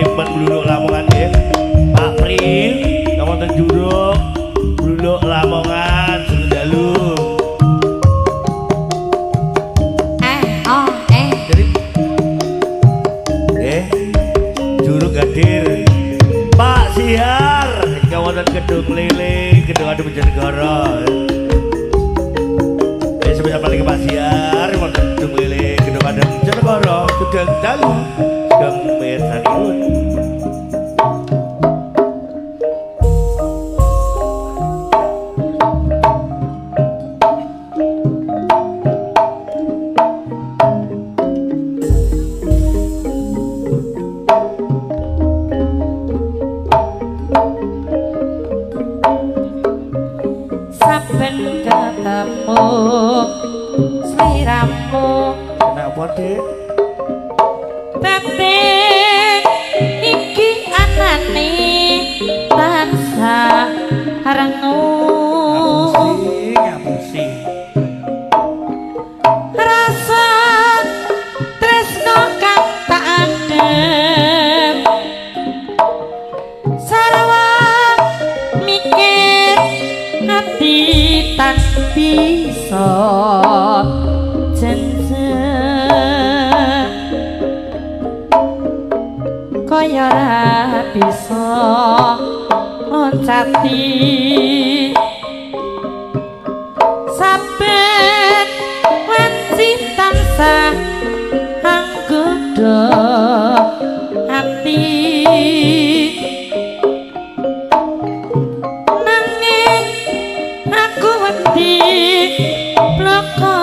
Premban Bluluk Lamongan nggih. Pak Pri ingkang wonten Juruk Bluluk Lamongan sugeng dalu. Eh, oh, eh. Jadi Juruk Gadir. Pak Sihar ingkang wonten Gedung Lele, Gedung Adu Bojonegoro. Sebesar paling Pak Sihar wonten Gedung Lele, Gedung Adu Bojonegoro, sugeng dalu, sugeng pirsanipun. Saben ketemu sliramu Kenapa, Dik? Batin iki anane tansah renguh. Ngapusi, ngapusi. Rasa tresno kang tak andhem sarwa mikir ati tan bisa jenjeng kaya ora bisa loncati saben wanci tansah anggodha ati nanging aku wedi bloko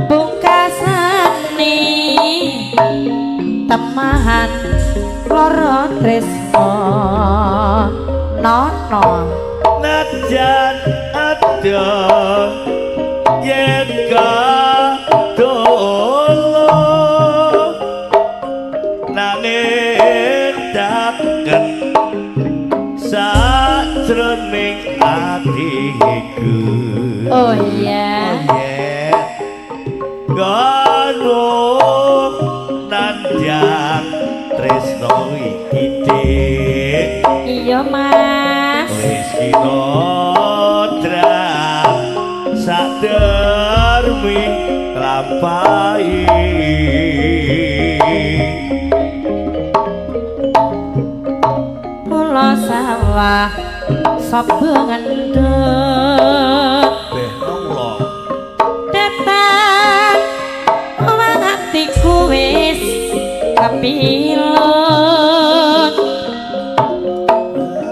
pungkasane temahan lara tresno nono. Najan ada yen kadolo nanging daket sajroning atiku. Oh iya. Oh yeah. Gono nandhang tresno iki, Dik. Iya, Mas. Wis kinodra sadermi lampahi. Kula sawah sapa ngendut Beh nonglo. Datang atiku wis kepilut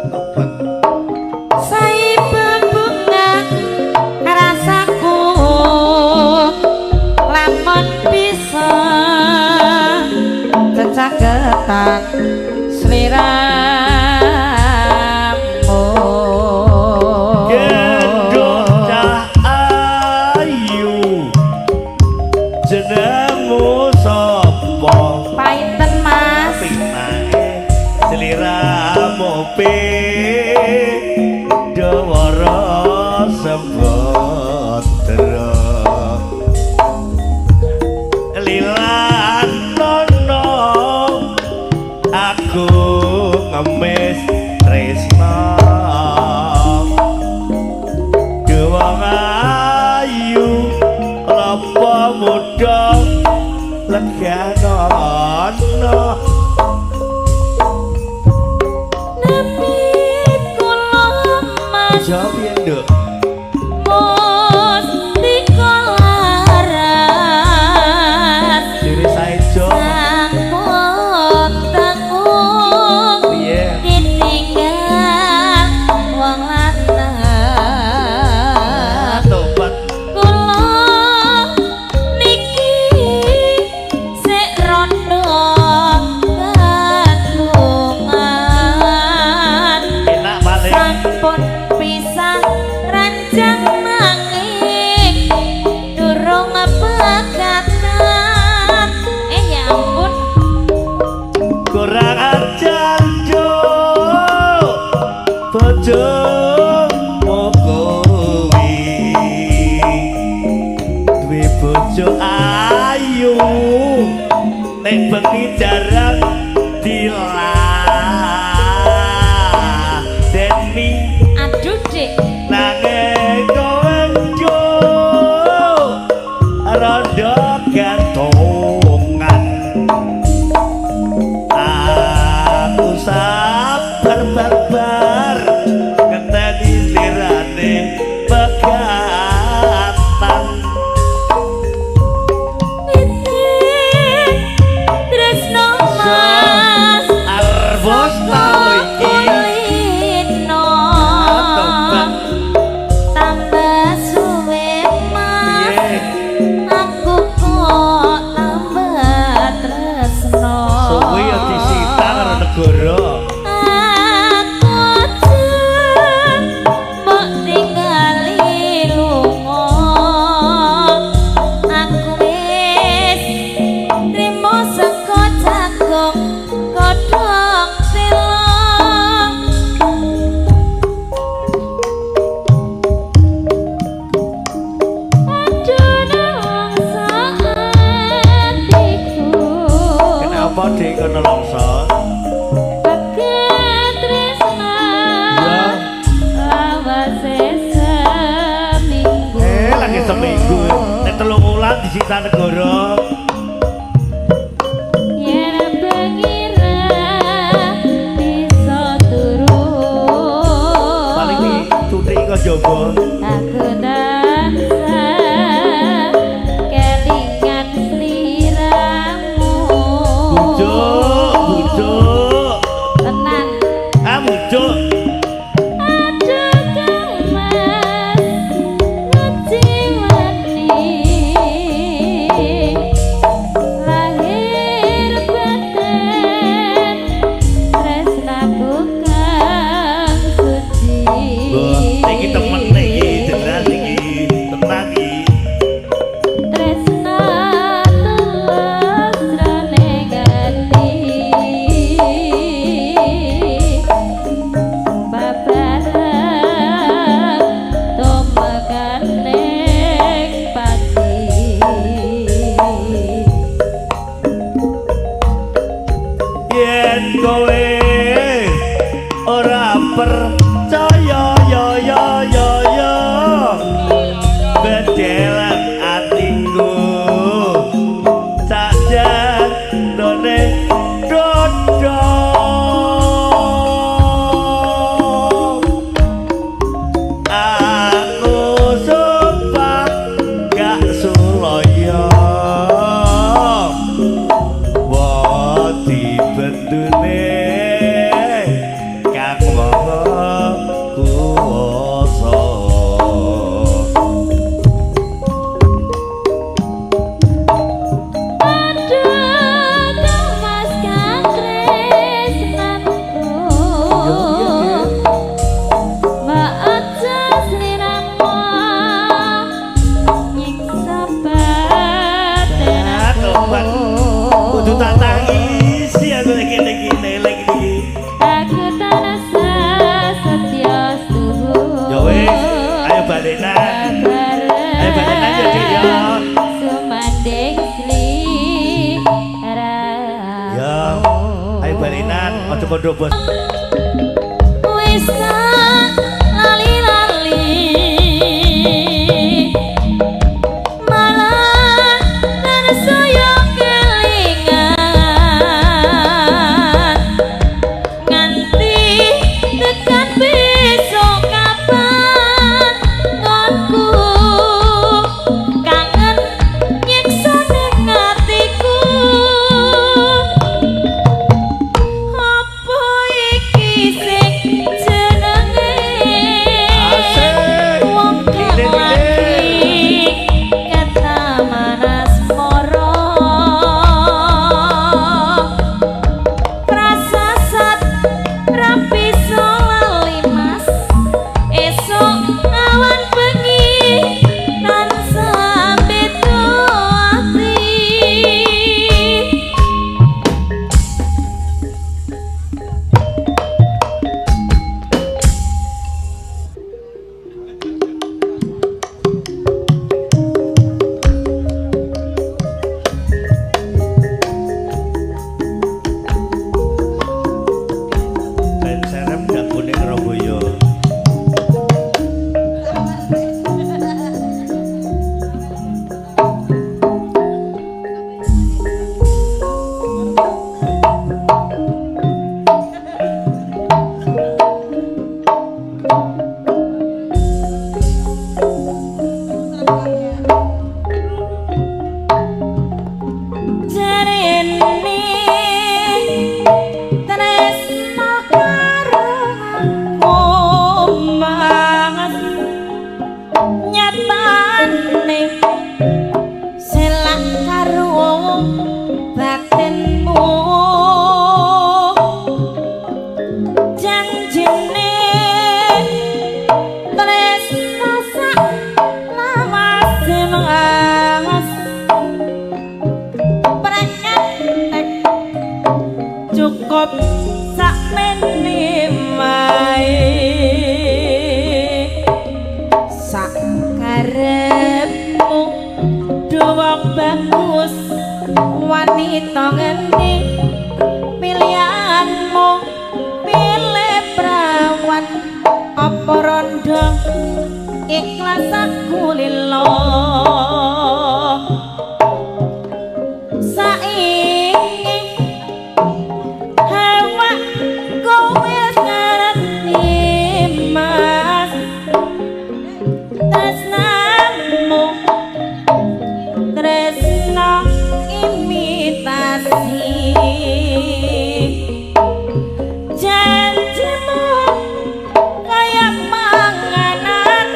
Tobat. Saibe bunga rasaku lamun bisa cecaketan sliramu. Gendong cah ayu jenengmu sapa? Painten, Mas. Pinake sliramu pindhawara sembadra lilan nono aku ngemis tresna Dewang ayu lapa muda leganono. Nami kula Mas Jawab ya, Nduk. Mustika Laras. Siri Saejo. Sampun tengu Piye? Ditinggal wong lanang. Tobat. Kula niki sik rondo kagungan. Enak paling. Sampun pisah. Nek bengi jarang diladeni. Aduh, Dik. Nanging kowe yo rada gantungan. Aku sabar barbar ngenteni sirane pegatan. Witi tresno Mas Arbos tau iki. Kulino. Tobat. Tambah suwe Mas, Piye? aku kok tambah tresno. Suwe ya disita karo negara. Aku aja mbok tinggali lunga. Aku wis trimo saka jagung godhong telo. Aduh nelongso atiku. Kenapa Dik kono longso? Baget tresna Ya. lawase seminggu. Lagi seminggu. Nek 3 wulan disita negara. Yen bengi ra bisa turu. Paling dicuthiki kok jaba. Aku tansah kelingan sliramu. Bujuk, bujuk. Tenan. Ah, bujuk. Aduh Kang Mas ngeciwani. Lahir batin tresnaku kang suci. Wah, iki temen iki, jelas iki. Tenang iki. Tresna tulus jroning ati. Babareng tumekaning pati. Yen kowe ora percaya yo yo yo yo, bedelan atiku sakjane dodo. Aku sumpah gak suloyo wedi bendune kang maha kuwasa. Aduh Kang Mas kang tresnanku. Mbak aja sliramu nyiksa batin Ah, aku. tobat. Kudu tak tangisi aku lagi lagi lagi lagi. Aku tansah setya suhu. Ya wis, ayo balenan. Ayo balenan ya, Dik, ya. Sumanding sliramu. Ya, ayo balenan, aja kondo bos. Wis tak lali-lali malah tansaya kelingan nganti tekan besok kapan nggonku kangen nyiksa ning atiku. Apa iki sing jenenge Cukup sakmene wae, sak karepmu wong bagus wanita ngendi pilihanmu, pilih prawan apa rondo, ikhlas aku lilo. Saiki hawa kowe ngerti mas, tresnamu tresna imitasi, janjimu kaya panganan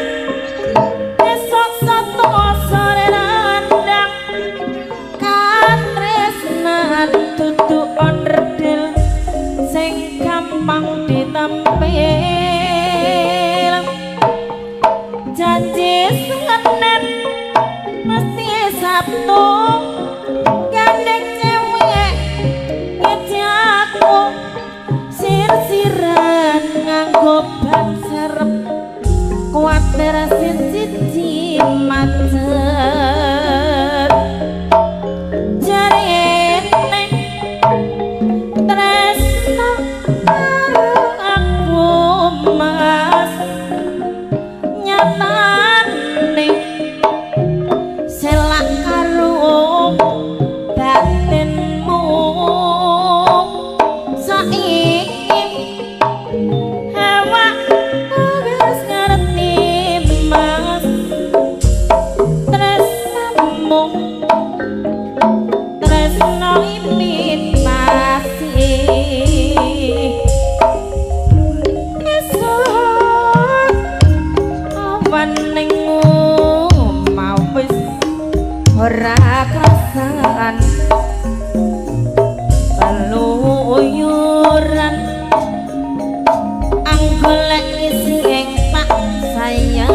esok satu sore rendang, katresnan dudu onderdil sing gampang ditempel. Janji Senin mesti Sabtu, gandeng cewek ngejakku sir-siran nganggo ban serep, kuwatir sin siji macet. Jarene tresno karo aku mas, nyatane selak karo batinmu. Saiki hawa wis ngerti mas, tresnamu tresno imitasi. Esuk awan ning omah wis ora krasan, keluyuran anggolek sing tak sayang.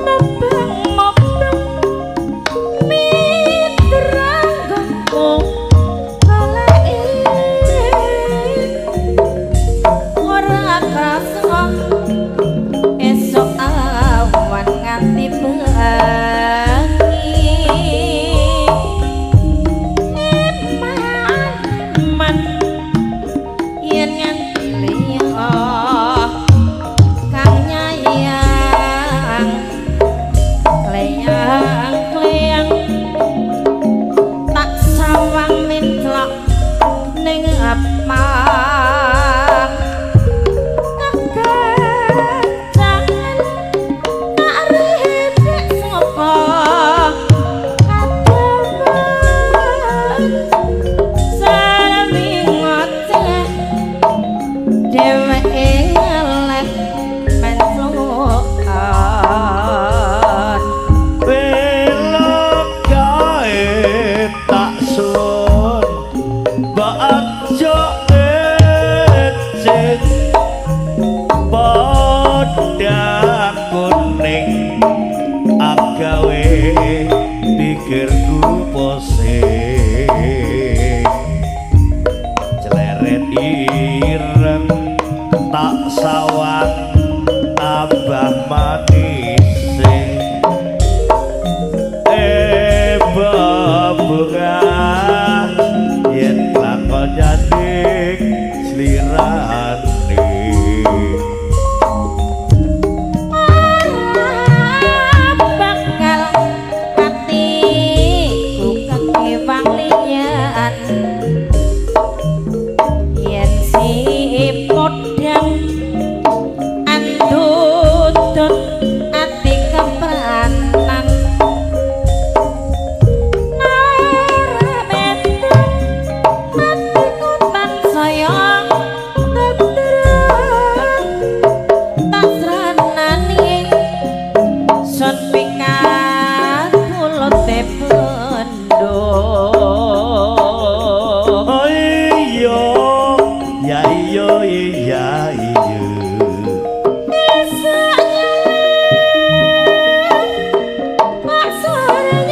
Mobang-mobang mitra nggonku goleki ora krasa, esuk awan nganti bengi. Eman yen nganti liya kang nyayang, kleyang-kleyang tak sawang menclok ning apang. Keganjangan tak ribet sapa kademen, sarami ngoceh dheweke ngeleh menclokan. Belok gae tak sun bajo eceng podang kuning agawe pikirku posing, celeret ireng tak sawang tambah manis. Bunga yen lakon nyanding slirane, ora bakal atiku kekewang liyan yen si podang andutut ati kepranan. Ora beda atiku tansaya tetrem, tak sranani sun pikat mulute bendo. Oh iya ya iya iya iya. Pak sore.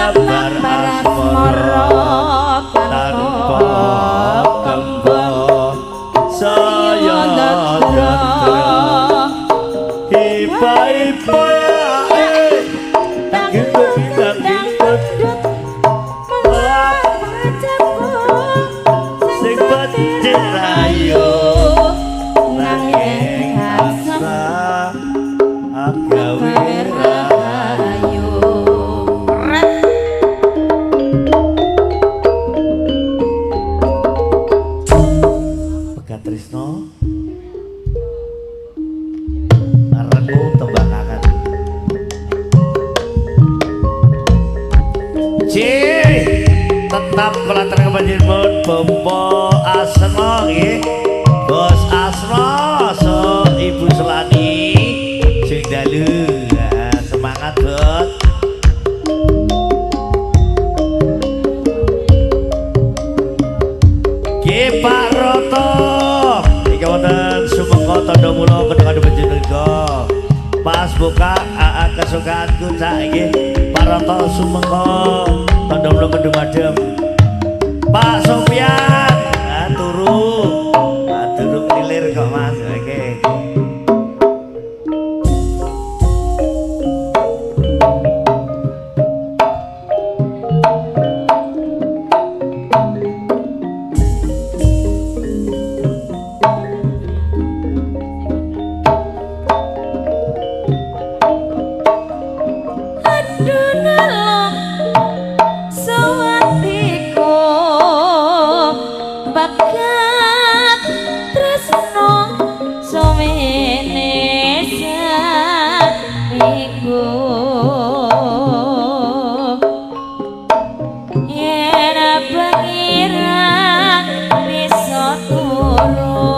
Babar asmara tanpa kembang saya dadra ipa-ipa tak sing becik rayu nanging asa agawe rahayu. Pegat Trisno marengku tembakaken. C tetap kelatar kepanjenengan Bapak Asno nggih. Bos Asno so Ibu Selani sing dalu. Nah, semangat, Bos. Ki Pak Roto iki wonten Sumengko Tandamula kedhok panjenengan. Pas buka AA kesukaanku cak iki Pak Roto Sumengko Tandamula Kedung Adem. Pak Sofian, nah, turu. Nah, turu klilir kok Mas. Oke. Aduh nalung sewatiku bakat tresno sowene satiku yen pengiran bisa turu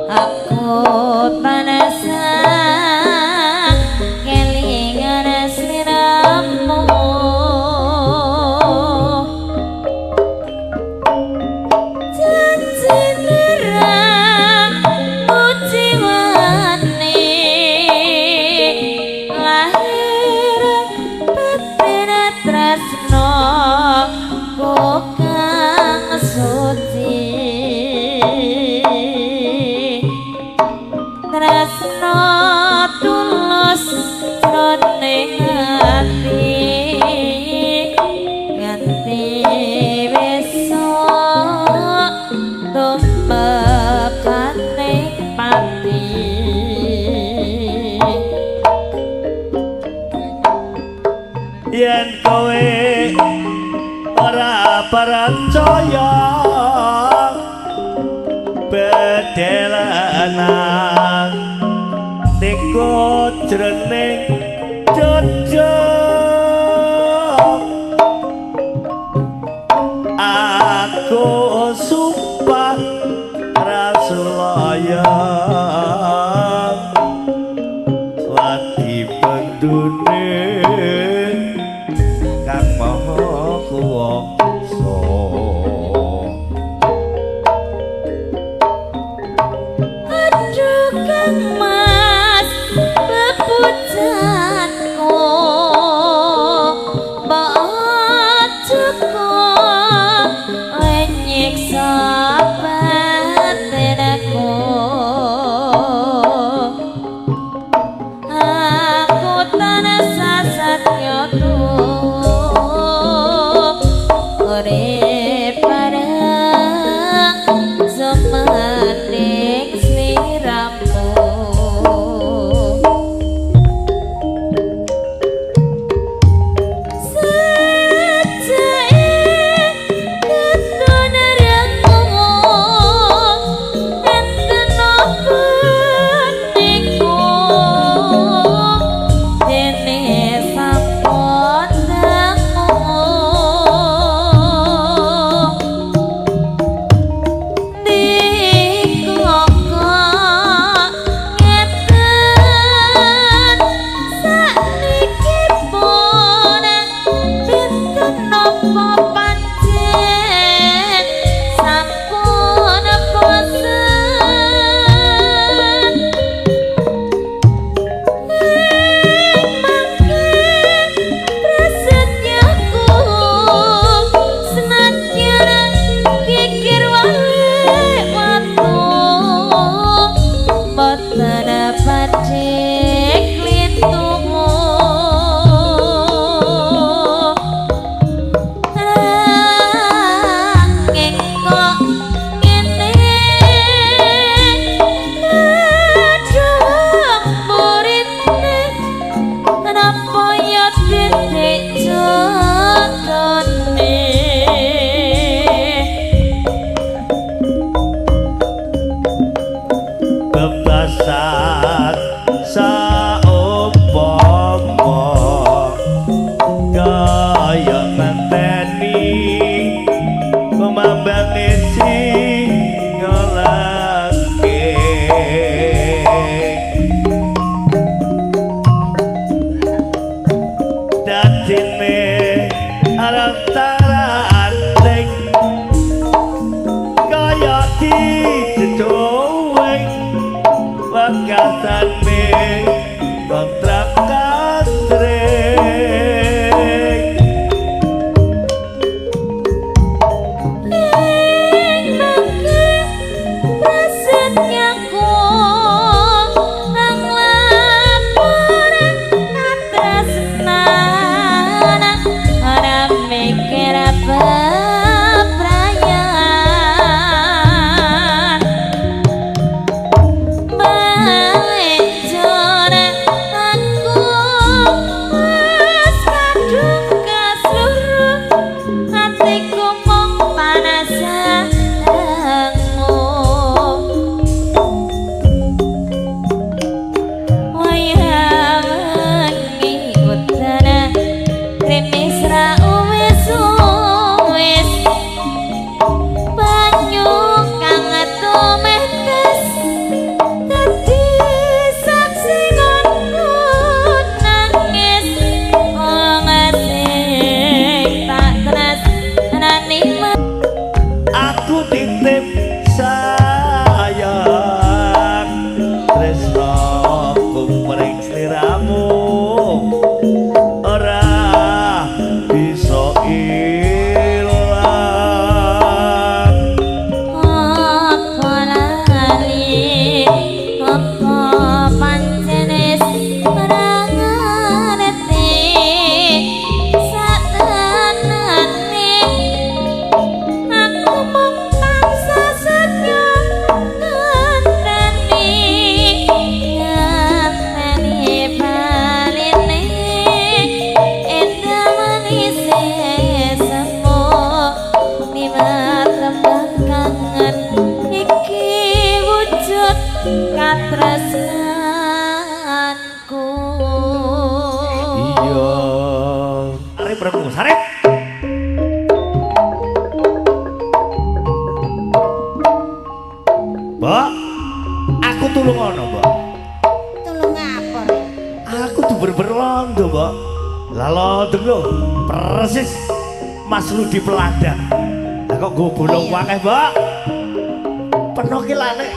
aku tansah kelingan sliramu. Janji terang ujiwane lahir batin tresno ku kang suci tresno tulus jroning ati nganti besok tumekaning pati. Yen kowe ora percaya bedelanan tiku jroning jojok aku sumpah Rasulullah lagi pendune kang maha kuwasa. Aduh Kang Mas bebujang Dadine antara anting kaya dijedowing wekasane kontrak katring. Ing mangke prasetyaku nang laporan katresnan ora mikir bebrayan. Maenjur aku wis kadung kasluruh atiku mung panasanmu. Wayah wengi udana grimis ra uwis-uwis banyu kang tumetes dadi saksi nggonku nangis wong sing tak tresnani. Aku titip sayang tresnaku mring sliramu ora bisa ilang. Apa lali apa pancen wis ora ngerti satenane aku mung tansah setya ngenteni ngenteni baline endah manise semu liwat tembang kangen iki wujud katresnanku. Iya. Arep remu, sarep. Mbok, aku tulung ono, Mbok. Tulung apa, Rek? Aku tuh bener-bener londo, Mbok. Lah londo lho, persis Mas Rudi Peladang. Lah kok nggo bolong Iya. akeh, Mbok. Penuh ki lak nek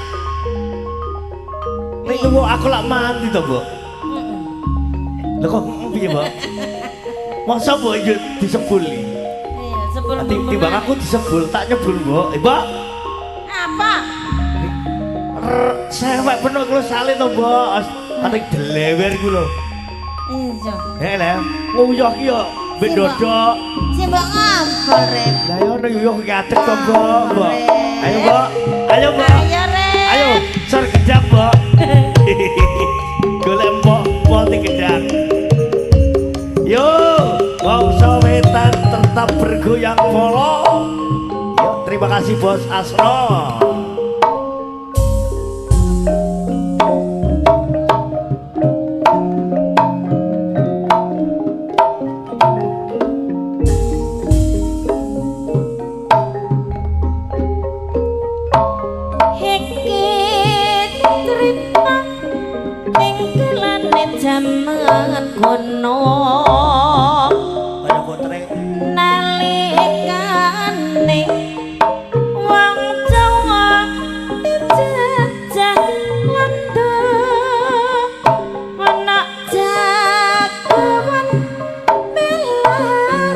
nek tuwa aku lak mandi to, Mbok. Heeh. Lah kok piye, Mbok? Masa mbok yo disebul iki? Iya, sebelum Timbang aku disebul, tak nyebul, Mbok. Eh, Mbok. Apa? Sewek penuh iku lho salin to, Mbok. Pating delewer iku lho. Iya. Heh, lah nguyuh ki yo mbek Sing, Mbok. dodok. Sing mbok ngompol, Rek. Lah yo ono nguyuh ki adeg to, Mbok, Mbok. Ayo, Mbok. Ayo, Mbok. Ayo, Rek. Ayo, sor gedang, Mbok. Golek mbok poti gedang. Yo, bangsa wetan tetap bergoyang polo. Yo, terima kasih Bos Asro. Iki trita ing kelane jaman kono Kaya kotrek. Nalikane wong Jawa dijajah Londo ana jagoan bela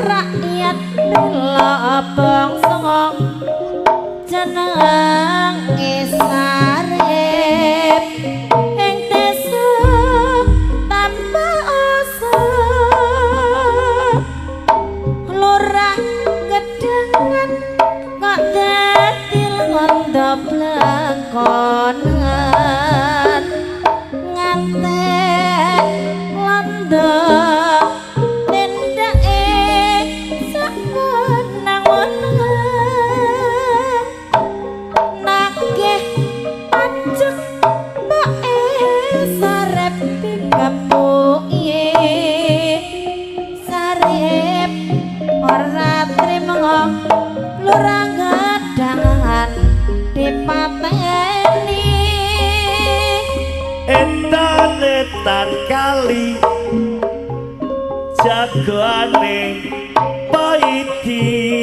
rakyat bela bangsa jenenge Sarip ing desa tambah asa lurah gedangan kok dadi londo blangkonan ngantek londo tindake sawenang-wenang nagih pajak mboke Sarep dikepuki Sarip ora trimo lurah gedangan dipateni. Etan etan kali Jagoane paidi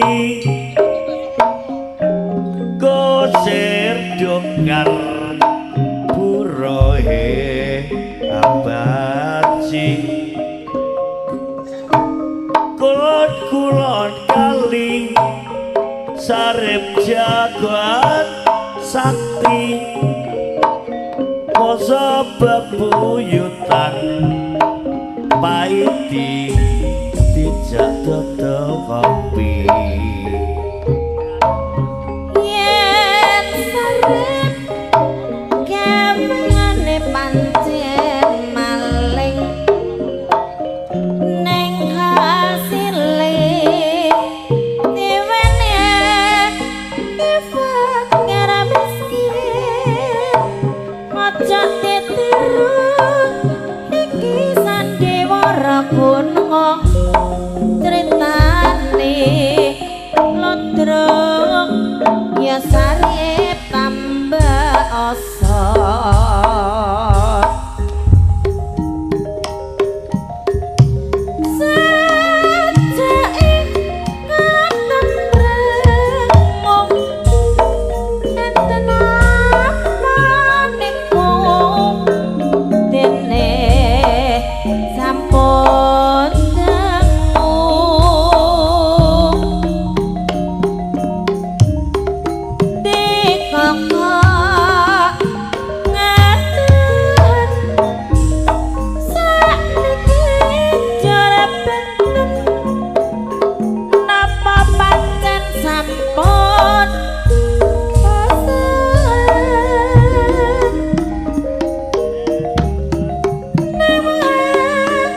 kosir dokar burohe abaji kulon-kulon kali sarip jagoan sakti masa bebuyutan paidi dijak dodol kopi yen sarip gaweane pancen maling neng hasile diwene fakir miskin aja ditiru iki sandiwara gunung critane lodrong ya sarip tambah osot sajake katentremung enten apa niku dene sampun dangu dikokok ngaten sakniki jare benten napa pancen sampun bosen newang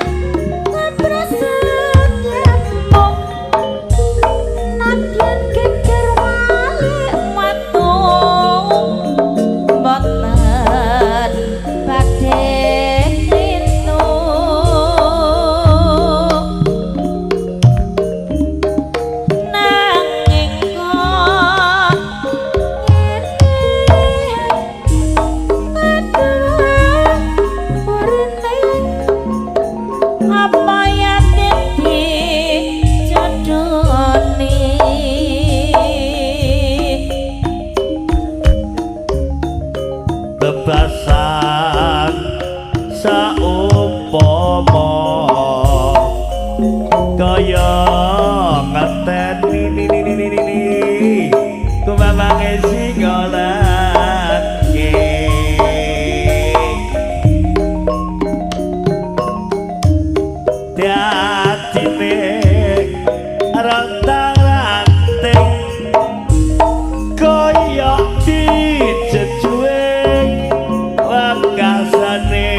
kepreset nyamuk nadyan geger walik watu mboten badhe klintu nanging kok ngene kaduwe burine apa yatim dijodhoni bebasan saumpama kaya ngeteni ni ni ni ni ni kumamange singa lan dadine rantang-ranting kaya dijejuing wekasane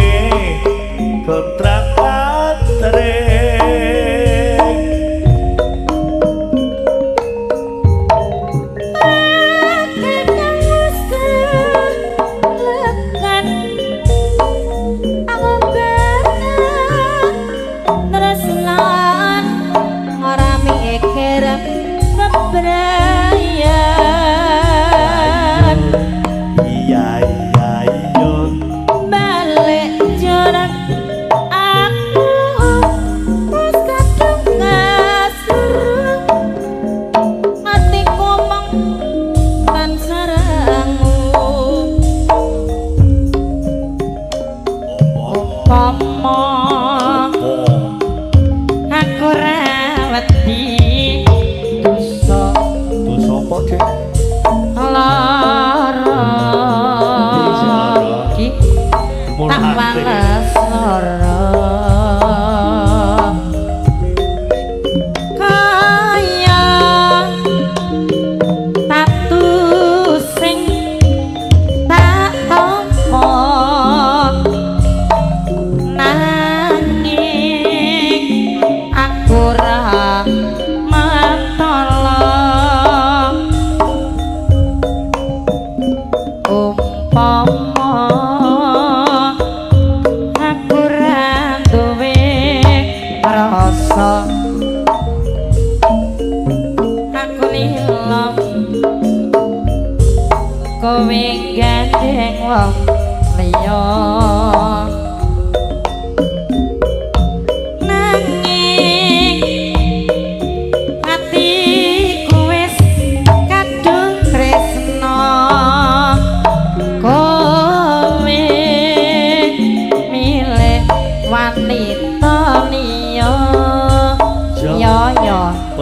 kontrak antring kakang wis kelekan angobanan tresnan ora mikir bebrayan iya iya iya balik jarak aku wis kadung kasur atiku mung tansah rangu umpama aku ra wedi dosa dosa apa Dik? Lara iki tak wales lara kaya tatu sing tak tampa nanging aku ra mentolo umpama aku ra duwe rasa aku lila kowe gandeng wong liya nanging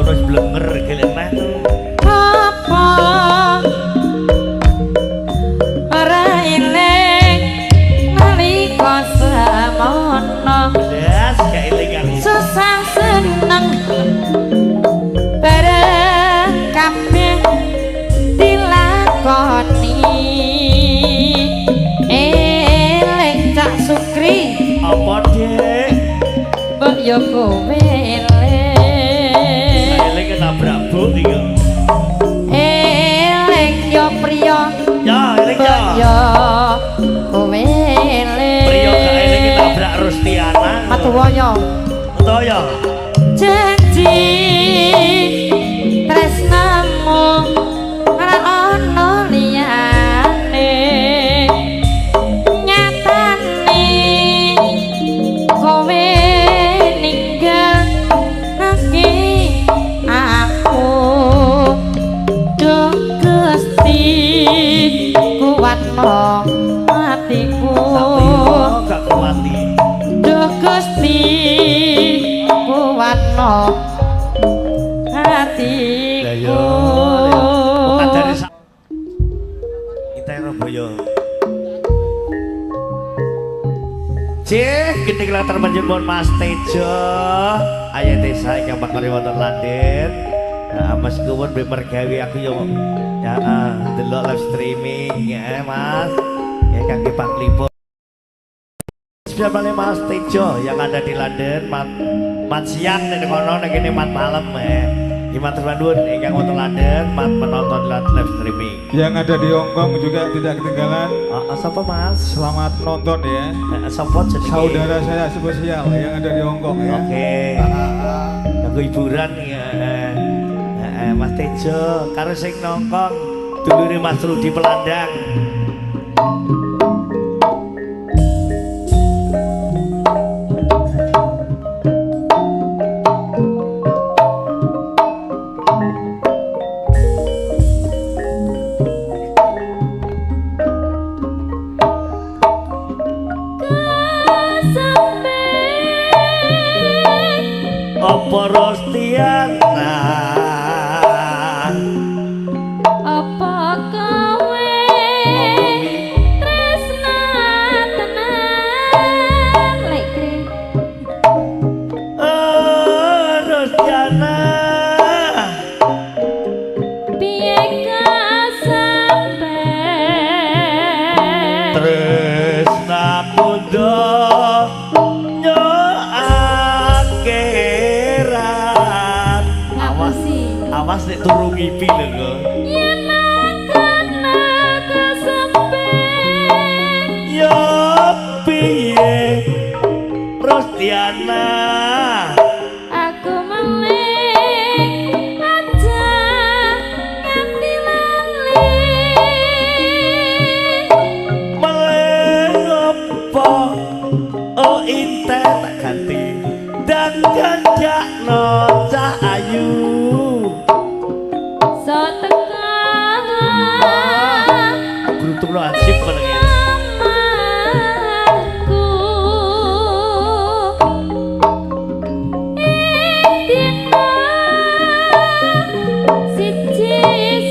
Kono wis blenger gelek neh. Apa ora eling nalika semono Yes, gak eling aku. Susah seneng bareng kabeh dilakoni. Eling Cak Sukri. Apa, Dik? Mbok yo kowe eling. Eling ketabrak bu iki. Eling yo priya. Ya, eling ya. Mbok yo kowe eling. Priya gak eling ketabrak Rustiana. Matuwa yo. Betul ya. Janji tresnamu ora ana liyane. Nyatane kowe ninggalake aku. Duh Gusti kuwatno atiku. Saprino gak kuwati. Duh Gusti kuwatno Lah atiku. yo. Kadare sak Inten Roboyo. Cih, gede latar panjenengan Mas Tejo. Ayo desa ingkang bakal wonten Landen. Nah, Mas Kuwun be mergawe aku yo. Ya, delok live streaming ya, Mas. Ya kangge panglipur. Spesial paling Mas Tejo yang ada di London, mat, mat siang nek kono nek kene mat malam eh. Gimana terus ingkang wonten London, mat menonton live streaming. Yang ada di Hong Kong juga tidak ketinggalan. Sapa Mas? Selamat nonton ya. Sapa jenenge? Saudara saya spesial yang ada di Hong Kong ya. Oke. Kanggo hiburan ya. Mas Tejo karo sing nongkong dulure Mas Rudi Pelandang. Apa Rostiana? Apa kowe tresna tenan lek kri? Oh, Rostiana. Piye kasampe Tresnaku donya akhirat. Awas, Ngapusi. awas nek turu ngipi lho kok. Yen kena kesampe Ya piye Rostiana? Aku meling aja nganti lali. Meleng apa? Oh inten tak ganti dan gandakno cah ayu. So teka Beruntung lo ansip menengin. Kamarku ing dina siji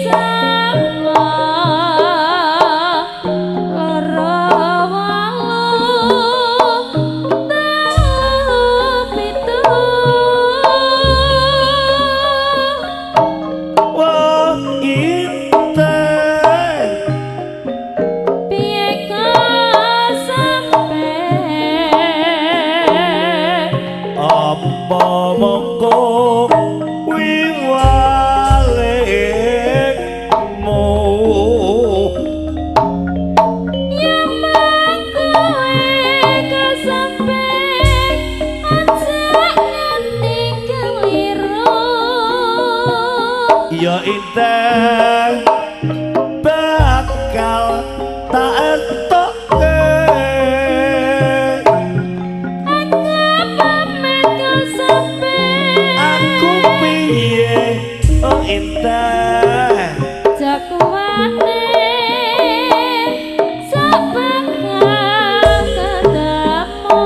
sanga loro wolu telu pitu. Wah inten Piye kasampe apa mongko wiwalekmu? Yamang kowe kasampe aja nganti keliru. Ya inten bakal tak etokke. Aku pamit kasampe Aku piye oh inten? Jakuane sak bakal ketemu.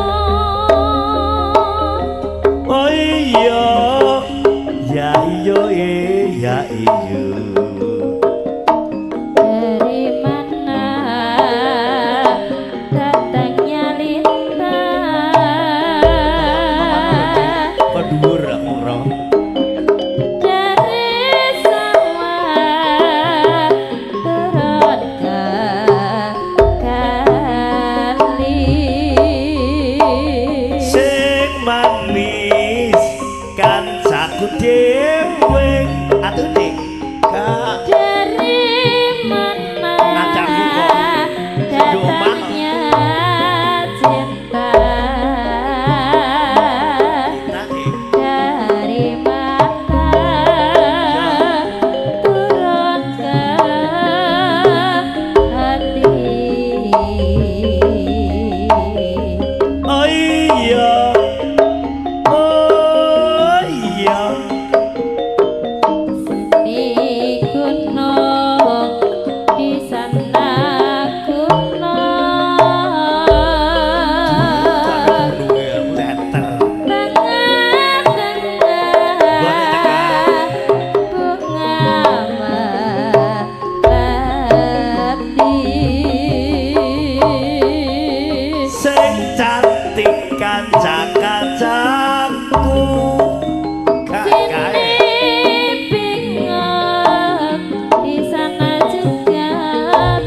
Oh iya ya iya. dhewe atune gak Dari mana Ngacaku kok. datangnya cinta? Tadi Dari mata turun ke hati. Oh iya, oh iya. Di gunung, di sana gunung. Teter. Tengah-tengah bunga melati. Sing cantik kanca-kancaku. Gak Sini kae. bingung, di sana juga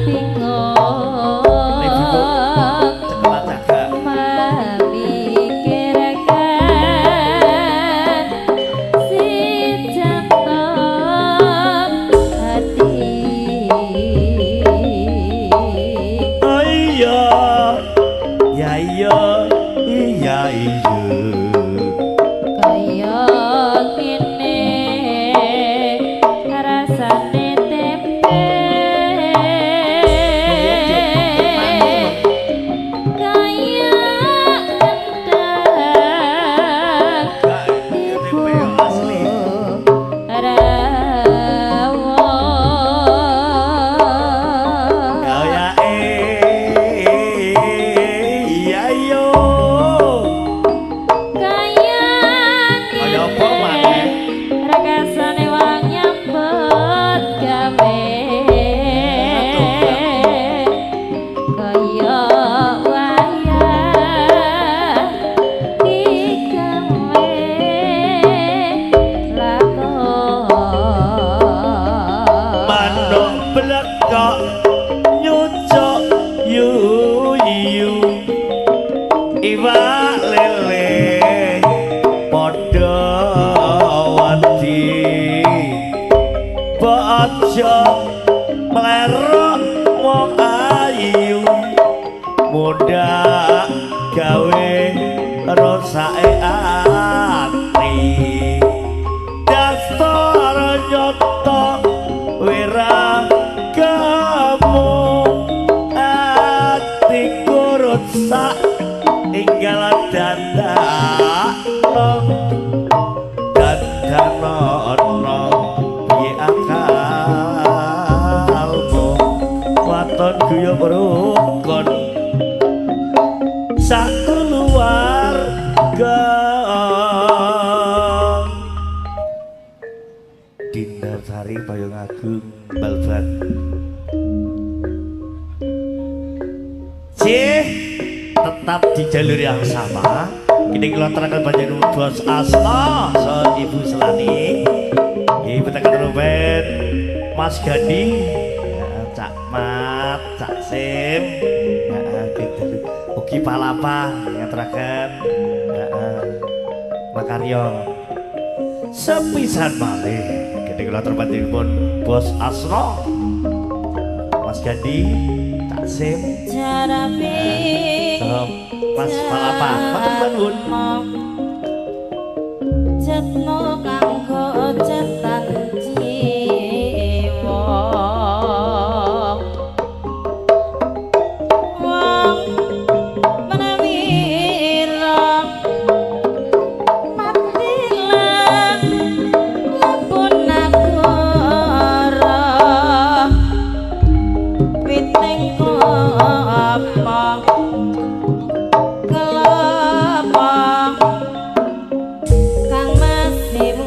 bingung. Cekelan jaga. Memikirkan si jantung hati. Oh iya, ya iya, iya iya. Kaya ngene rasane tempe. Kaya endang Gak tempe asli. rawon. Kaya iya yo. Kaya Kaya apa maneh? Rekasane wong nyambut gawe. Kaya wayah digawe lakon. Manuk blekok nyucuk yuyu. Iwak lele padha wedi. Aja mlerok wong ayu. Muda gawe rosake ati. Dasar nyata wiragamu atiku rusak inggal dandakno dandanono piye akalmu waton guyub rukun sakeluarga. Dinda Sari Bayung Agung Balban. Cih, tetap di jalur yang sama. Kini kelontaran panjenengan Bos Asma so Ibu Selani. Ibu tekan Ruben, Mas Gadi, ya, Cak Mat, Cak Sim, ya, gitu. Ugi Palapa ngaturaken, ya, Makaryo. Sepisan malih kini kelontaran panjenengan Bos Asma, Mas Gadi, Cak Sim, Jarabe so, Mas Palapa. Matur nuwun. Cetno kanggo cetan jiwa. Wong menawi mati lan lebun nagara witing apa kelapa kang masih.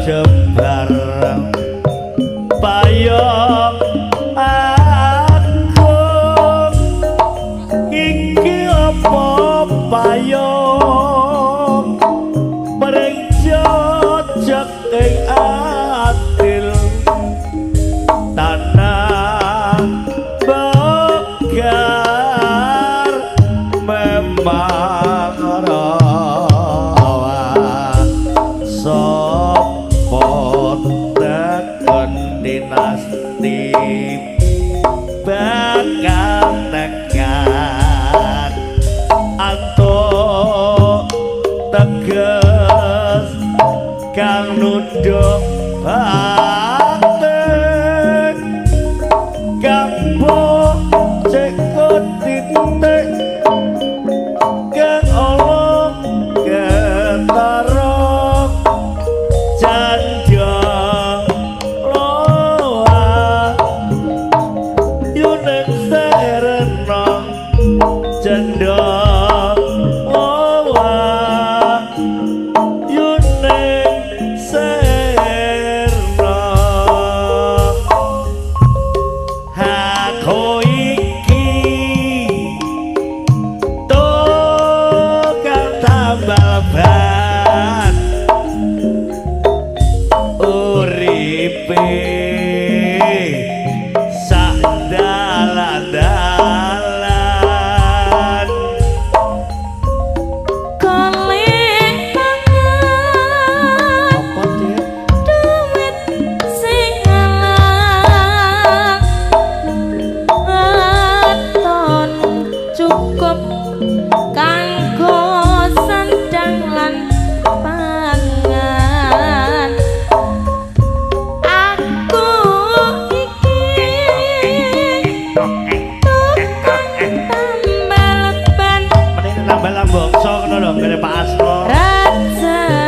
jembar payung aku iki apa payung mring jejeg ing adil tanah begar memang rawa sapa tekon dinasti bakal tekan antuk teges kang nunduk batin kang bocek titik kang Allah ketarok candya loa yuning serena candya loa yuning serena aku iki tukang tambal ban uripe sak dalan-dalan Golek pangan apa dia duit sing alang aton cukup kanggo sandang lan pangan aku iki tukang tambal ban mending nambah lambongso ngono lho kene Pak Asro rezekine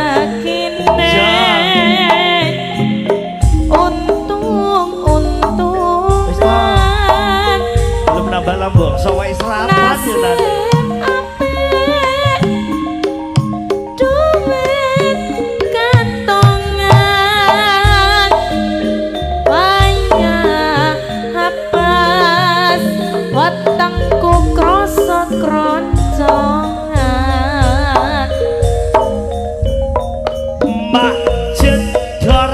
untung-untungan belum nambah lambongso wae serapat ya nasib Nan. apik duit kantongan banyak habas wetengku krasa kroncongan Mak jedor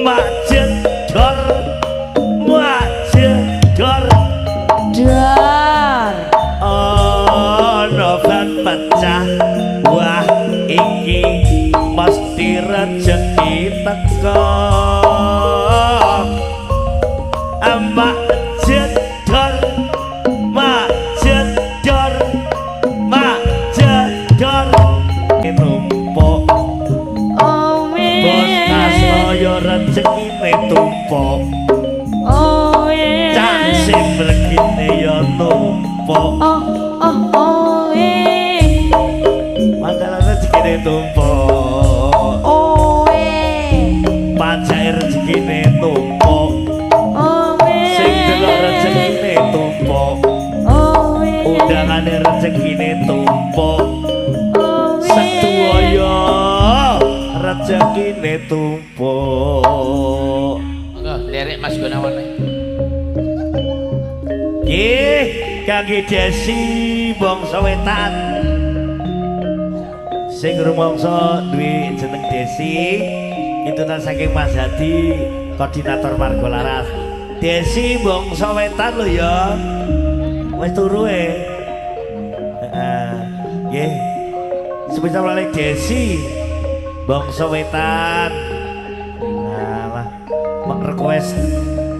mak jedor mak jedor dar ana ban pecah wah iki mesti rejeki teko mak jedor mak jedor mak jedor numpuk owe bos tasaya rezekine tumpuk owe cak sing regine ya tumpuk oh oh owe padahal rezekine tumpuk owe pajake rezekine tumpuk owe sing delok rezekine tumpuk owe undangane rezekine tumpuk owe seduwaya rezekine tumpuk. Monggo lirik Mas Gunawan. Nggih, kangge Desi bangsa wetan. Sing rumangsa duwe jeneng Desi, kintunan saking Mas Hadi, koordinator Margo Laras. Desi bangsa wetan lho ya. Wis turu e. Heeh. Nggih. Spesial oleh Desi bangsa wetan. Alah, mek request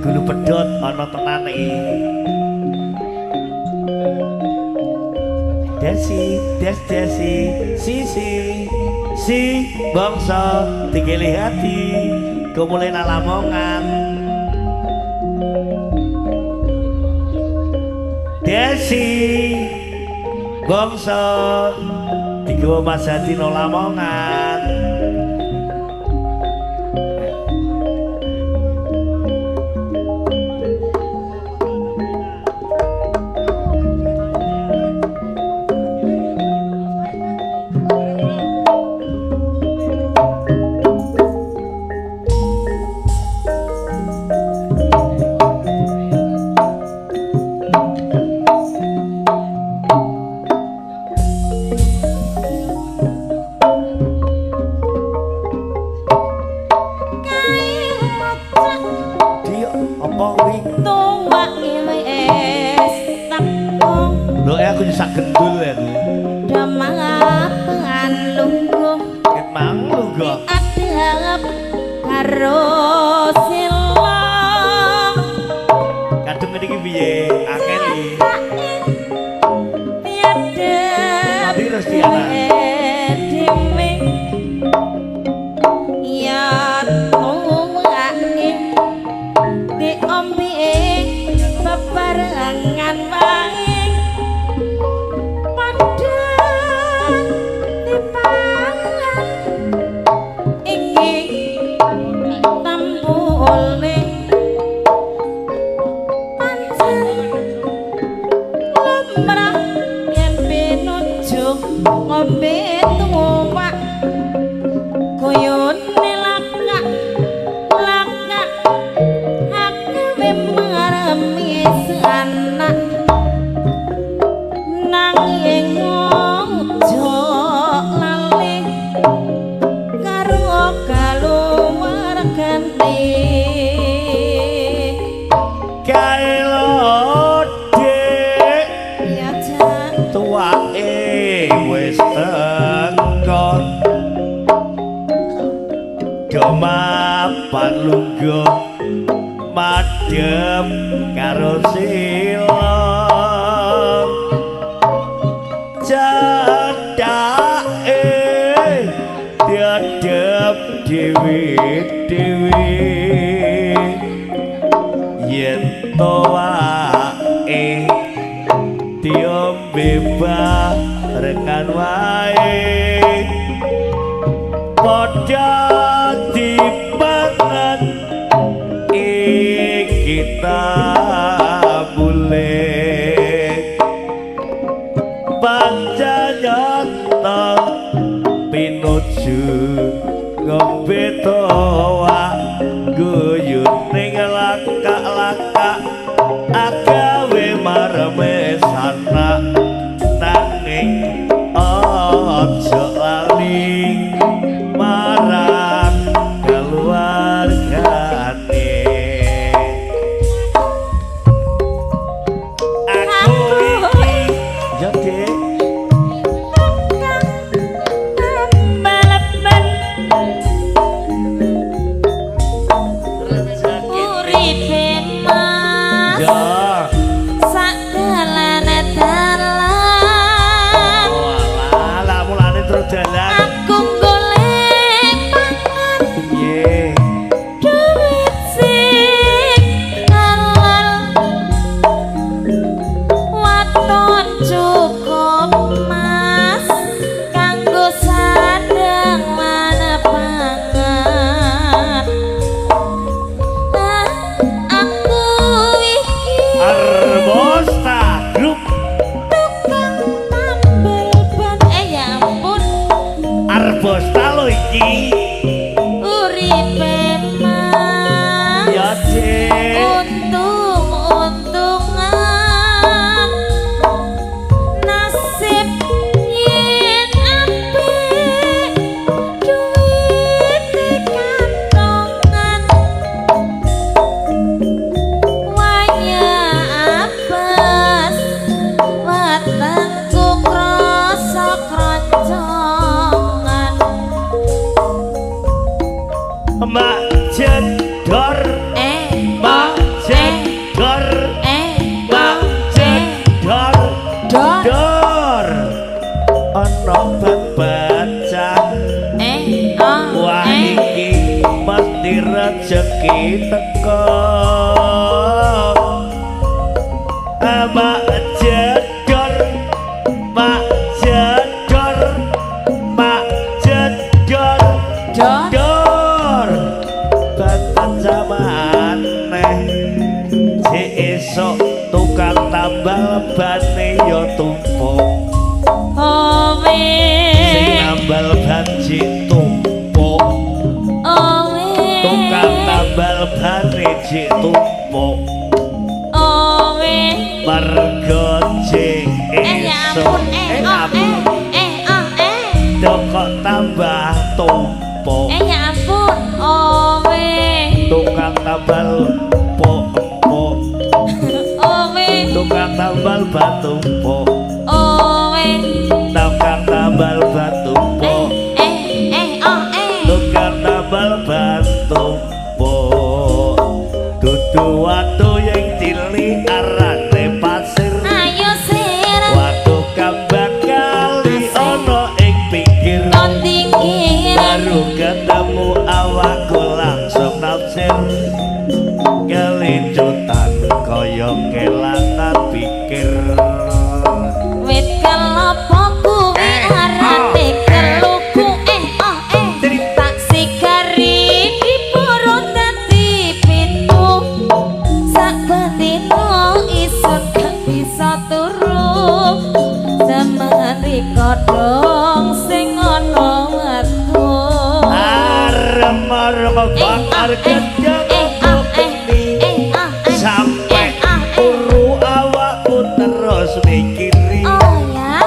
gulu pedhot ana tenan iki. Desi, Des Desi, si si si bangsa dikele hati, kumule nang Lamongan. Desi bangsa digawa Mas Hadi nang Lamongan. Lungguh. Adhep karo sila. Kadung ngene iki piye? Angel iki. Tiada Nanti Restiana. Dhewe ya tuwake diombe bebarengan wae padha dipangan iki tambule pancen lumrah yen pinuju ngombe tuwak guyone lakak lakak akawe maremi anak nanging ojo lali karo kaluwargane. Kae lho, Dik. Ya Cak. Tuwake wis teko. Do mapan lungguh madhep karo sila. Cethake diadep dhewe-dhewe yen tuwake diombe barengan wae padha dipangan iki tambule pancanyata pinuju ngombe towa guyu ning lakak-lakak agawe mareme sanak nanging aja lali marang keluargane. Aku iki ya Dik. Tambal-ban uripe mas Ya. sak dalane dalan. Walah, lah mulane terus jalan. Aku golek pangan Piye? duit sing halal waton cukup mas kanggo sandang lan pangan. Ah, aku iki Arbosta Group. Tukang tambal ban. Eh ya ampun. Arbosta lo iki. Uripe mas Ya Dik. Untung-untungan nasib yen apik duit kantongan waya apes wetengku krasa kroncongan. Mak jedor, Eh mak jedor, eh mak jedor, dor dor. Ana bebacah eh oh wah eh iki mesti rejeki teko. Mak jedor, mak jedor, mak jedor, dor dor. Bebacah maneh sik esuk tukang tambal bane ya tumpuk. Owe Sing nambal ban jik tumpuk. Owe Tukang tambal bane jik tumpuk. Owe Mergo jik eh ya esuk ampun eh oh eh eh oh eh kok tambah tumpuk. Eh ya ampun owe Tukang tambal empuk empuk. Owe Tukang tambal ban tumpuk. Owe Tukang tambal ban tumpuk. Eh eh oh eh. dingkir. Kon dingkir. Baru ketemu awakku langsung nafsir. Kelincutan kaya kelangan pikir. Wit kelapa kuwi arane keluku eh oh eh. Tak sigari dipurut dadi pitu. Sak bendina isun gak bisa turu. Semari kodhong sing ana watu. Arem-arem bakar gedang geni. Sampai turu awakku terus mikiri. Oh ya.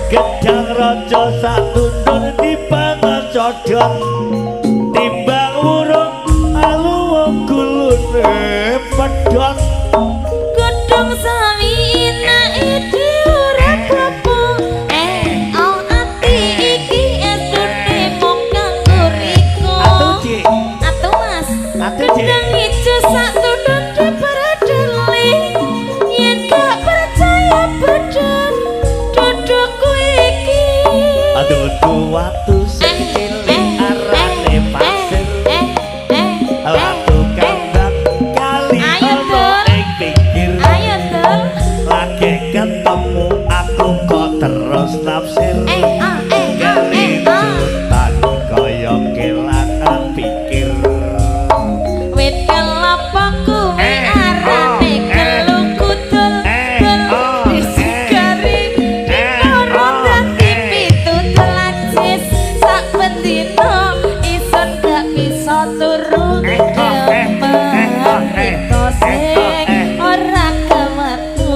Gedang raja sak tundun dipangan codot. Timbang wurung aluwung gulune pedhot. Godhong sawi enake ora apa. Eh oh ati iki estune mung kanggo riko. Atuh Dik. Atuh Mas. Atuh Dik. Gedang ijo sak tundun dipredeli. Yen gak percaya badan dadaku iki. Aduh watu sing cilik arane pasir. Watu kandang kali Ayo, ana Dul. ing pinggir. Ayo Dul. Lagi ketemu aku kok terus nafsir. Eh ah eh ah eh ah. Kelincutan kaya kelangan pikir. Wit kelapa kuwi Eh, arane oh, eh. keluku dul Eh, dul oh, disigari eh, dipurut oh, dadi eh. pitu telacis sak bendina isun gak bisa turu Eh, oh, eh, eh, oh, eh, riko sing eh, oh, eh. ora kemetu.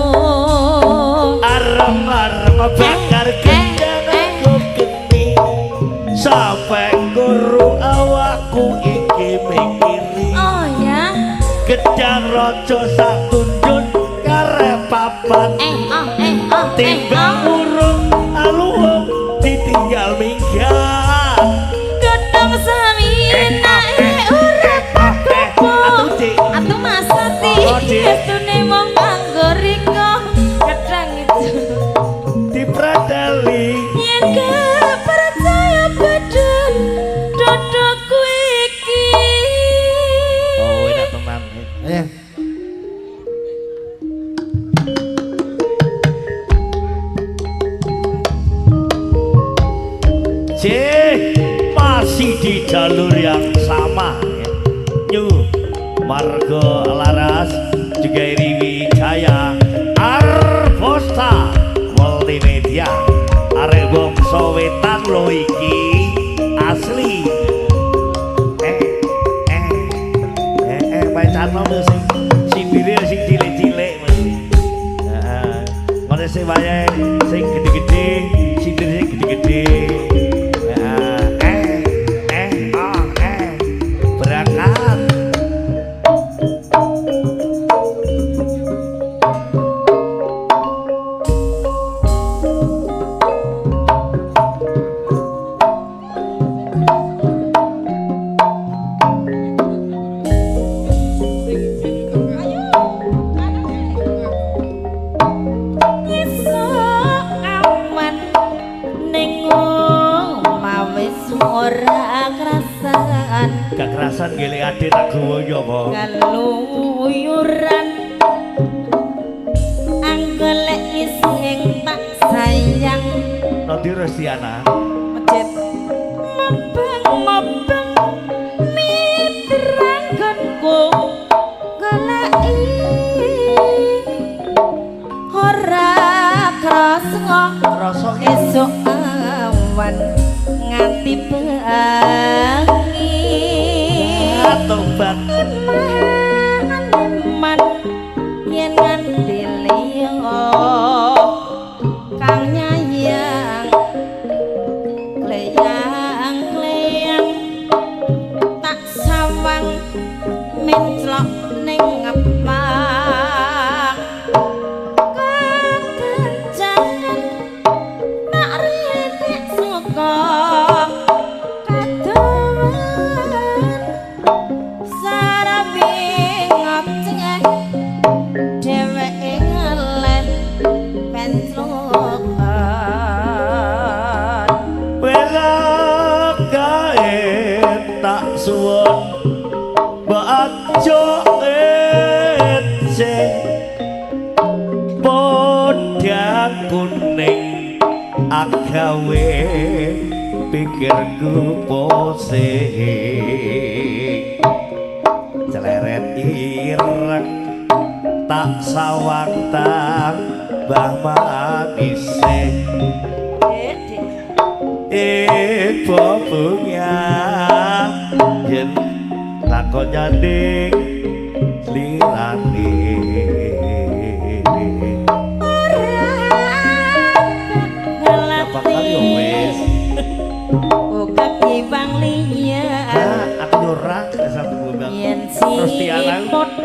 Arem-arem bakar gedang aku geni. Sampai guru awakku iki mikiri. Oh ya. Gedang raja sak tundun karep papat. Eh oh eh oh eh Timbang oh. urung aluwung ditinggal minggat. Godhong sawi enake ora apa. Atuh Dik. Atuh Mas Ati, Oh, Dik. estune mung kanggo riko gedang ijo. Dipredeli. Yen gak percaya badan dadaku iki. Oh, enak tenan. Eh. Cih, masih di jalur yang sama ya. New Margo Laras juga Iri Wijaya Arbosta Multimedia. Arek bangsa wetan lho iki asli. Eh eh eh eh pancen sing sindire sing cilik-cilik mesti. Heeh. Ngono sing wayahe sing gede-gede, sindire sing gede-gede. Heeh. Eh eh oh eh. Berangkat. Esuk awan ning omah wis ora krasan. Gak kerasan gelek ade tak gowo iki apa? Keluyuran anggolek sing tak sayang. Nanti Restiana. Masjid mubeng-mubeng mitranggonku goleki ora krasa Rasa ki esuk awan nganti bengi. Tobat. Eman yen nganti liya kang nyayang kleyang-kleyang tak sawang menclok ning ngepak kekencangan tak ridik saka kadowan. suwun mbok aja ece podang kuning agawe pikirku posing celeret ireng tak sawang tambah manise bunga yen lakon nyanding lirane ora yo wis uga kiwang liya aku yo ora satu bunga yen terus tiana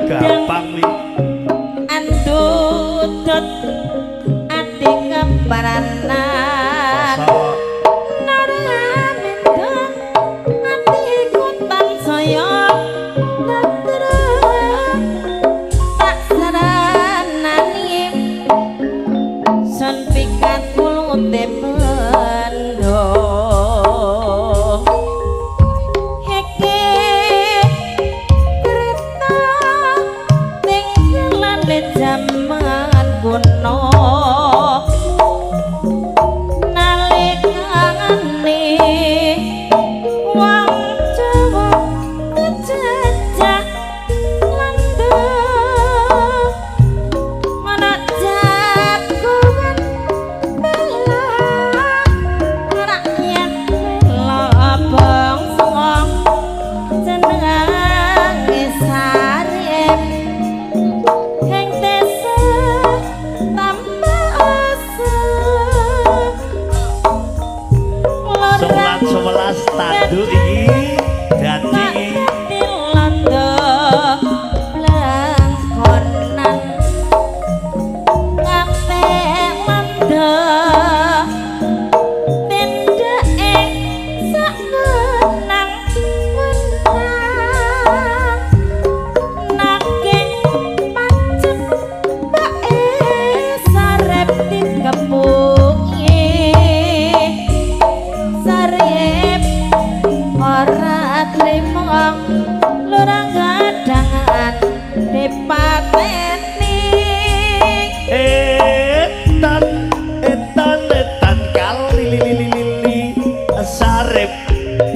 gampang wi andutut ati keparanan tanduk iki dadi londo blangkonan ngape londo tendake sak menang menang nanging pacet bae sarep dikepuki sarep ora trimo lurang gadangan dipateni etan etan etan kali li li li li sarep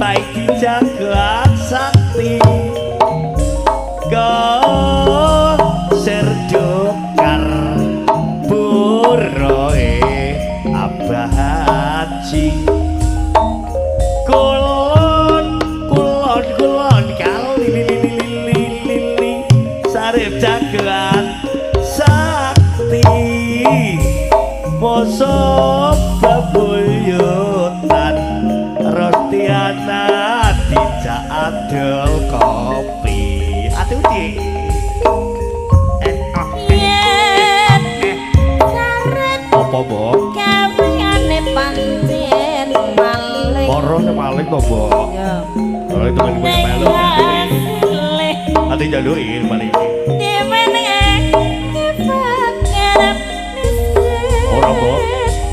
baik dijaga sakti go serdokar buroe Abah Haji kulon kulon kulon kali li li li li li li sarip jagoan sakti moso bebuyutan Rostiana dijak adol kopi atuh di yen sarep apa mbok gaweane pancen maling moro maling to mbok ya kalau itu kan melu ati jaluki paling ora mbok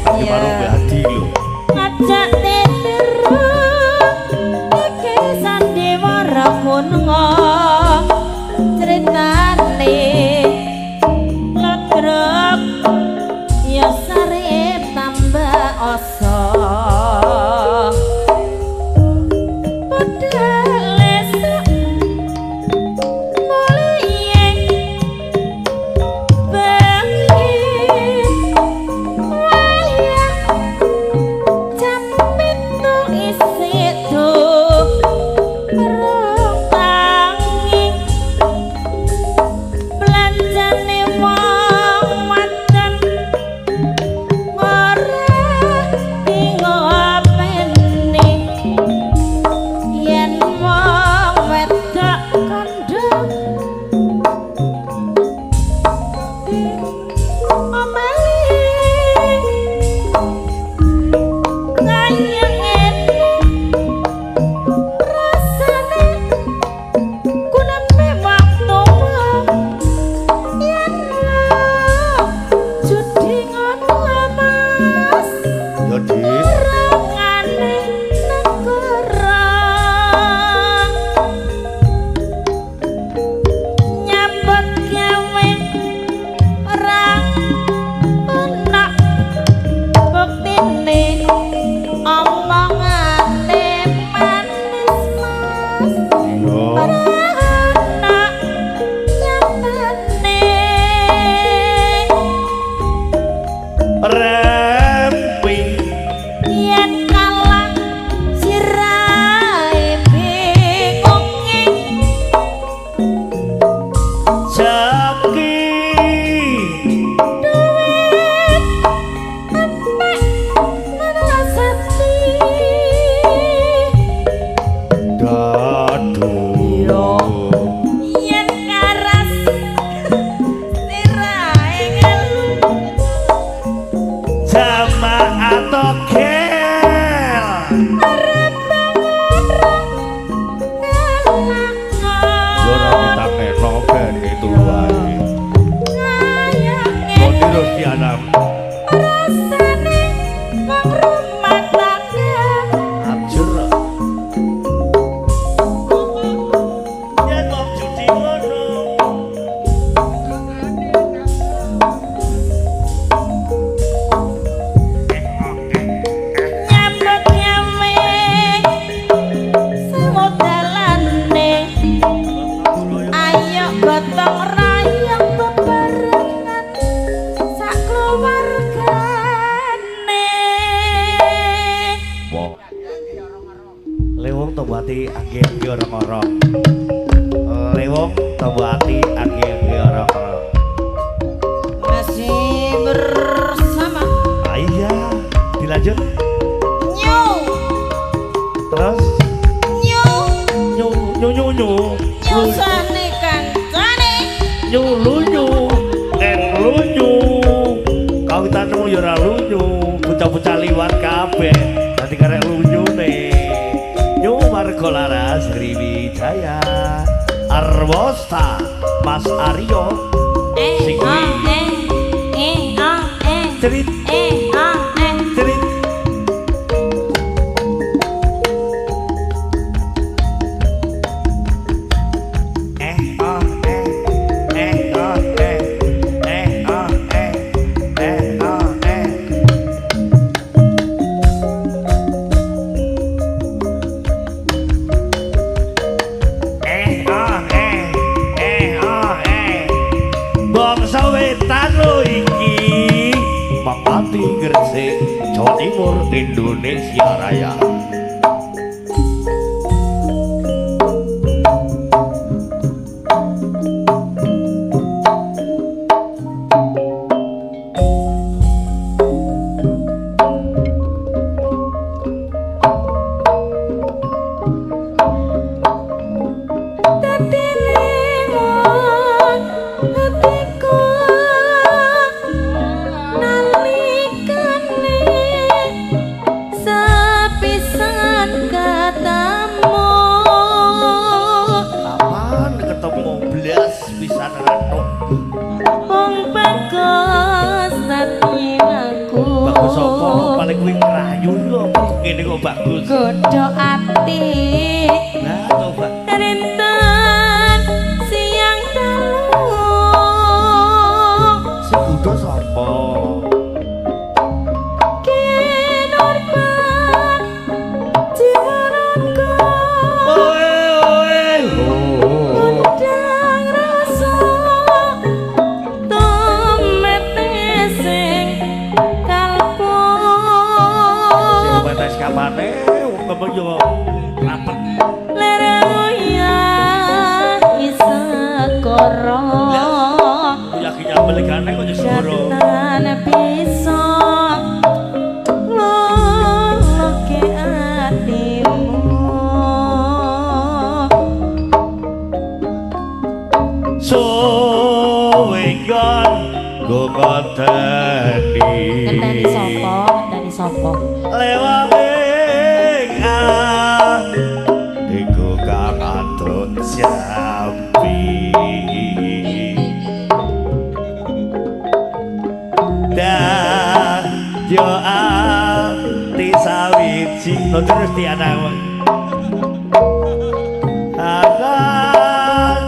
tapi baru hati lho ngajak tiru iki sandiwara gununga critane ledrok ya sarep tambah oso padha lesuk muliye Lewung tombo ati angge-angge orang-orang. Lewung tombo ati angge-angge orang-orang. Masih bersama. Ah, iya, dilanjut. Nyu. Terus nyu nyu nyu nyu nyu. Nyusane kancane. Nyu lunyu, en lunyu. Kawitanmu ya ora lunyu, bocah-bocah liwat kabeh. Dadi karek lunyune. Nyu warga Laras Sriwijaya. Arwosta Mas Aryo. Eh a eh eh a eh cerit eh a eh cerit. Eh a eh eh a eh eh a eh eh a eh. Eh a eh eh a eh. Bangsa wetan lho iki. Mangati Gresik, Jawa Timur, Indonesia Raya. Dadi lewat hatiku nalikane sepisan ketemu. Kapan ketemu blas pisan ratok. Wong bagus dadi aku. Bagus apa paling kuwi ngrayu lho apa ngene kok bagus. Godho ati. Nah, coba. Rinten siang dalu. Sing godho sapa? Kinurban jiwa raga. Oe oe. Undang rasa tumete sing kalbu. Sing petes kapane wong kembang yo rapet. Isekoro lagi nyambel gane kok segoro. Datan bisa loloke atimu. Suwe gon go ngenteni. Ngenteni sapa? Ngenteni sapa? Lewat iku kang atut jambi. Dan yo ati sawiji lo terus di anak akan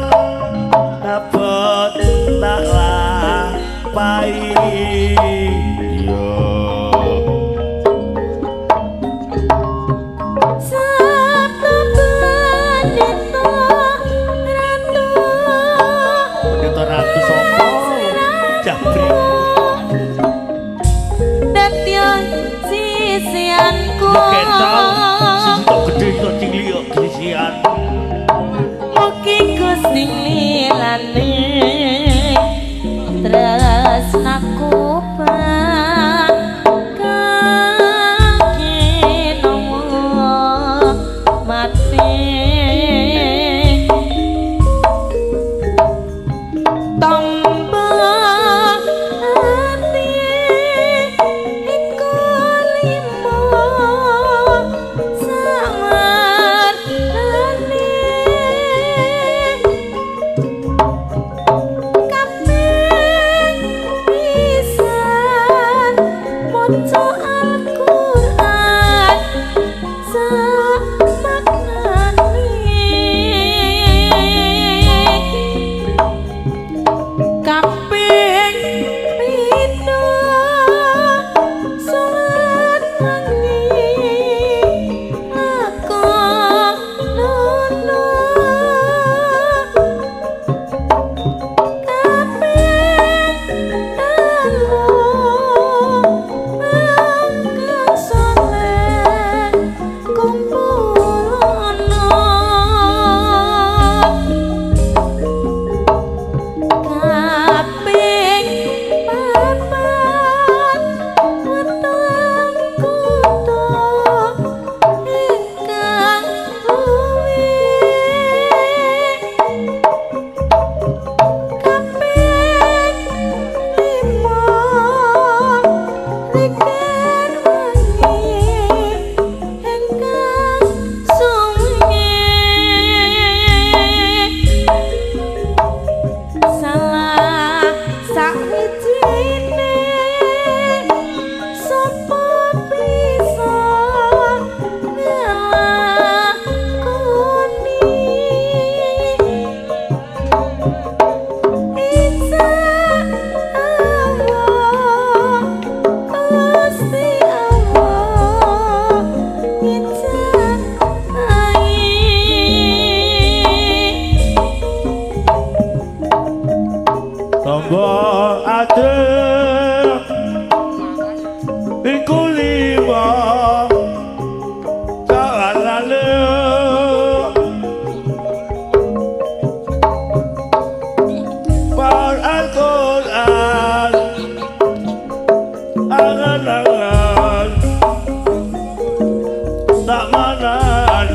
abot tak lapai yo. Sabtu pendeta ratu. Pendeta ratu sapa? Jabri. Dadya sisianku. Kecal, sisi tok gedhe tok cilik kok sisian. Mugi Gusti nglilani tresnaku kang mati. Tombo ati iku limo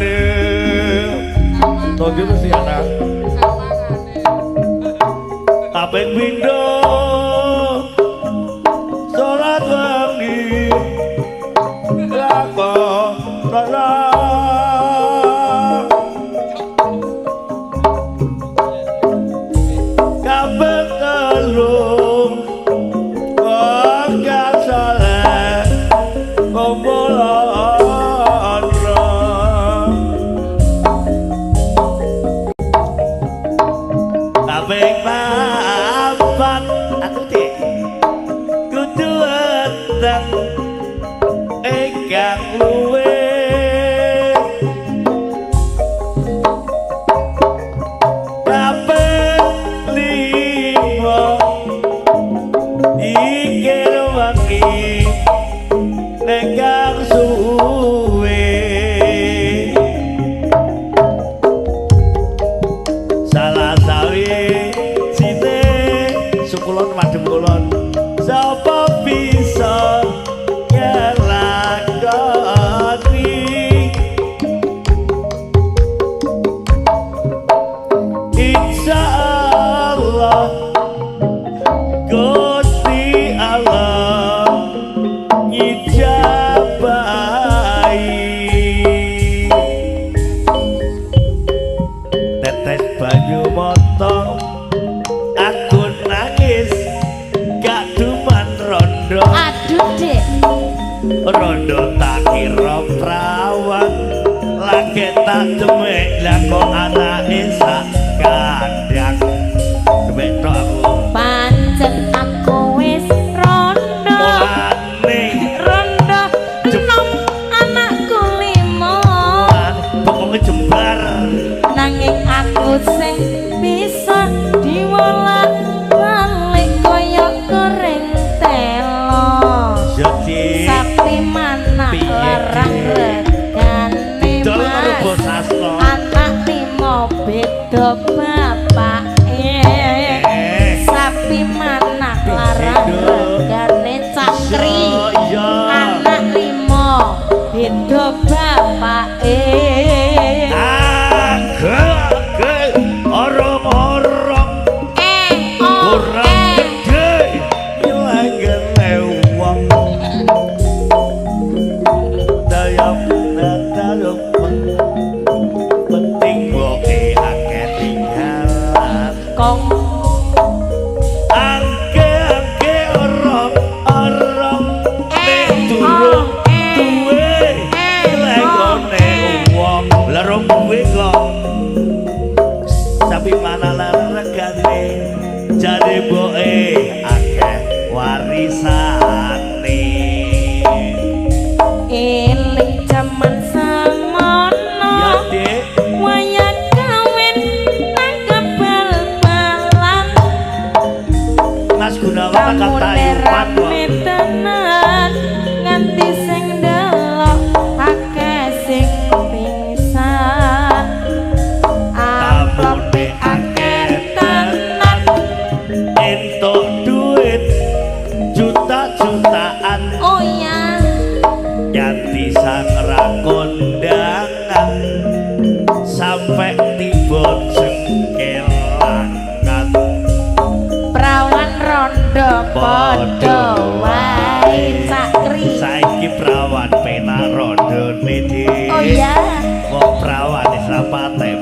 Sawangane. Tondi mesti ana. Kaping pindho salat wengi lakon kaping telu warga saleh kumpul kaping papat aku dik kudu entek ingkang luwih kaping lima dikir wengi ingkang suwe salah sawijine sukulon madhep kulon sapa bisa ngelakoni insyaallah Gusti Allah ngijabahi tetes banyu mata aku nangis gak duman rondo. Aduh Dik, rondo tak kira prawan lagi tak demek lah kok anake sak kandang demek tok aku pancen aku wis rondo. Mulane rondo enom anakku limo pokoknya jembar nanging aku sing bisa diwolak balik kaya goreng telo. Jadi sapi mana Piye, larang Dik? regane Dol karo Mas bos Aslo. Anak limo beda bapake. Sapi mana larang Duk? regane cakri. Iya. Anak limo beda bapake. Age orong-orong Eh oh kurang eh gede nyelenggene wong daya daya penting boke akeh tinggalan kong angke angke orong orong Eh, nek durung oh, eh. duwe Eh, nyelenggone oh, eh. wong lerung duwe kok sapi mana larang regane jare boke akeh warisane. Eling jaman semono Ya Dik, wayah kawin nang kebal-balan. Mas Gunawan Kamune kata yupan kok. rame tenan nganti sing ndelok akeh sing pingsan. Tamune Amplope akeh akeh tenan. Entuk duit juta-jutaan Oh iya nyanti sang rakondangan sampai tiba jengkelangan. Prawan rondo padha wae cakri. Saiki prawan penak rondone Dik. Oh iya Wong prawan wis rapate